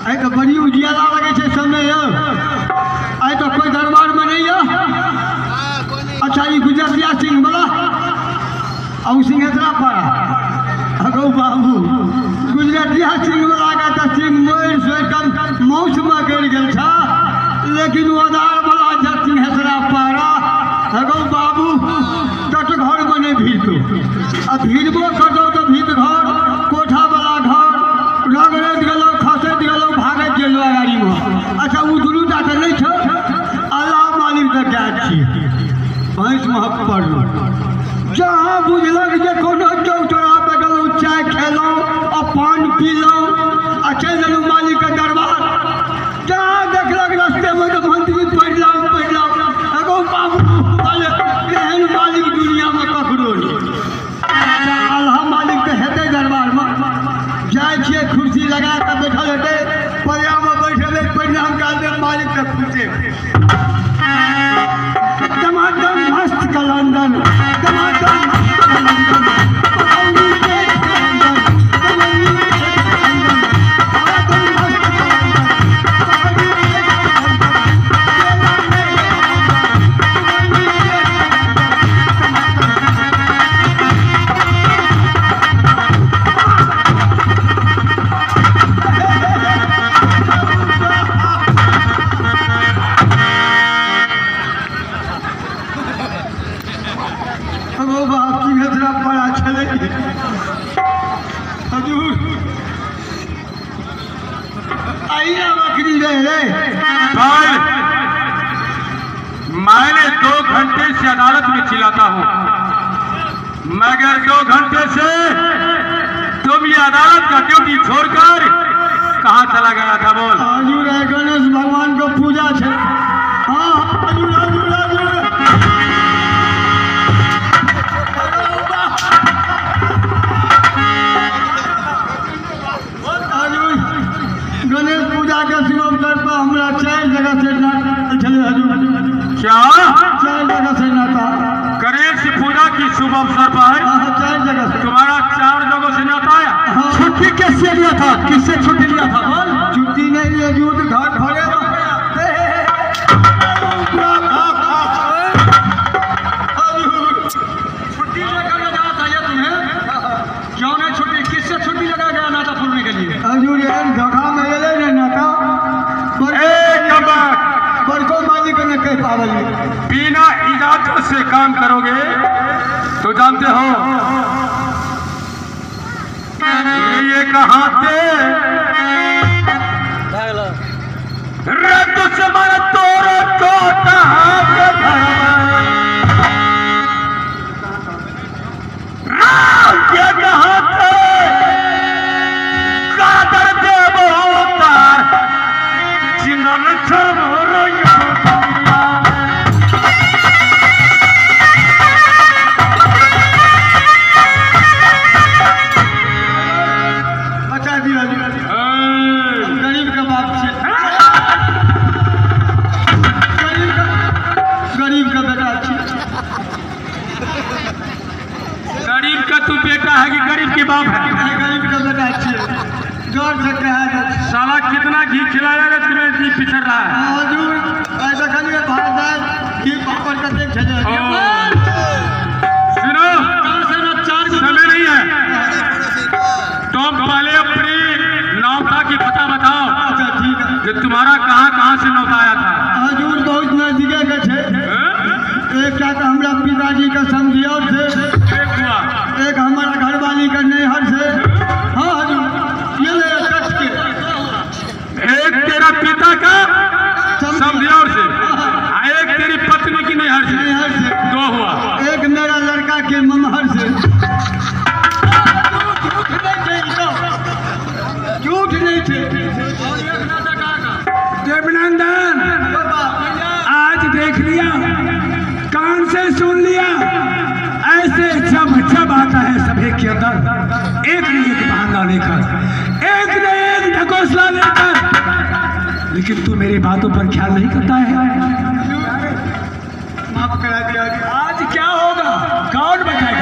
आइ तऽ बड़ी उजियाला लगै छै समय यौ। आइ तऽ कोइ दरबारमे नहि यऽ। अच्छा ई गुजरतिया सिंह वाला आ ओ सिंहेश्वरा पाड़ा। अगौ बाबू गुजरतिया सिंह वाला के तऽ सिंह मरि सोरि कऽ मौसमे गड़ि गेल छ, लेकिन ओ अदार वाला जब सिंहेश्वरा पाड़ा अगौ बाबू तट घरमे नहि भीड़तौ। आ भीड़बो करतौ तऽ भीत घर कोठा वाला घर रगड़ैत गेलहुँ खसैत गेलहुँ भागैत गेलहुँ अगाड़ीमे। अच्छा ओ दुनू टा तऽ नहि छौ, अल्लाह मालिक तऽ गाय छियै भैंस महक पड़लहुँ। जहाँ बुझलक जे कोनो चौक चौराहा पर गेलहुँ चाय खेलहुँ आ पान पीलहुँ आ चलि देलहुँ मालिकके दरबार। जहाँ देखलक रस्तेमे तऽ मंत्री पढ़लहुँ पढ़लहुँ एगो बाबू एहन मालिक दुनियामे ककरो नहि। अल्लाह मालिक तऽ हेतै दरबारमे। जाइ छियै कुर्सी लगा कऽ बैठल हेतै, परियामे बैठेबै परिणाम कए देब मालिक तऽ खुशे। टमाटर मस्त कलंदर, टमाटर मस्त कलंदर, पकौड़ी के कलंदर, पकौड़ी के कलंदर, टमाटर मस्त कलंदर, पकौड़ी के कलंदर, केला के कलंदर, पकौड़ी के कलंदर, टमाटर। अगो बाप सिंहेश्वरा पाड़ा छलै। हजूर आइना बकरी रे रे। भाई मैंने 2 घंटे से अदालत में चिल्लाता हूँ, मगर 2 घंटे से तुम ये अदालत का ड्यूटी छोड़कर कहाँ चला गया था बोल? हजूर गणेश भगवान को पूजा छे। हाँ हजूर हजूर हजूर। हजूर गणेश पूजा के शुभ अवसर पर हमरा 4 जगह से नाता छलै हजूर। क्या 4 जगह से नाता? गणेश पूजा की शुभ अवसर पर हाँ 4 जगह से। तुम्हारा 4 जगहों से नाता आया? हाँ। छुट्टी किससे लिया था? किससे छुट्टी लिया था बोल? छुट्टी नहीं लिया हजूर, घर भरे। छुट्टी लेकर जाना चाहिए तुम्हें, क्यों नहीं छुट्टी? किससे छुट्टी लगा गया नाता पूरने के लिए? हजूर एहन धोखा में एलै ने नाता, बड़को मालिक ने कहि पाबलियै। बिना इजाजत से काम करोगे तो जानते हो ये कहाँ थे रे दुश्मन तोरो चोटा ये कहाँ थे कादर देव अवतार जिंदन छोड़। बचा दियौ हजूर, गरीब के बाप छी, गरीब के बेटा छी। गरीब का तू बेटा है कि गरीब के बाप है? गरीब के बेटा छी, जोर से कहा जाए। साला कितना घी खिलाया रे तुम्हें घी पिछड़ रहा है। हजूर ऐसा देखलिए भात दाल घी पापड़ कतेक छलै। सुनो समय नहीं है, तुम पहले अपनी नौता की पता बताओ। अच्छा ठीक है। कि तुम्हारा कहाँ कहाँ से नौता आया था? हजूर बहुत नजदीके के छे। एक तऽ हमरा पिताजी के समधियौर से, एक हुआ, एक हमारा घरवाली के नैहर से। हाँ हजूर ये ले कट के। एक तेरा पिता का समधियौर से, एक तेरी पत्नी की नैहर से, नैहर से 2 हुआ, एक मेरा लड़का के ममहर से। झूठ नहीं थे। देवनंदन आज देख लिया, कान से सुन लिया, ऐसे जब जब आता है सभी के अंदर एक न एक बहाना लेकर, एक न एक ढकोसला लेकर, लेकिन तू मेरी बातों पर ख्याल नहीं करता है। माफ करा दिया। आज क्या होगा कौन बताएगा?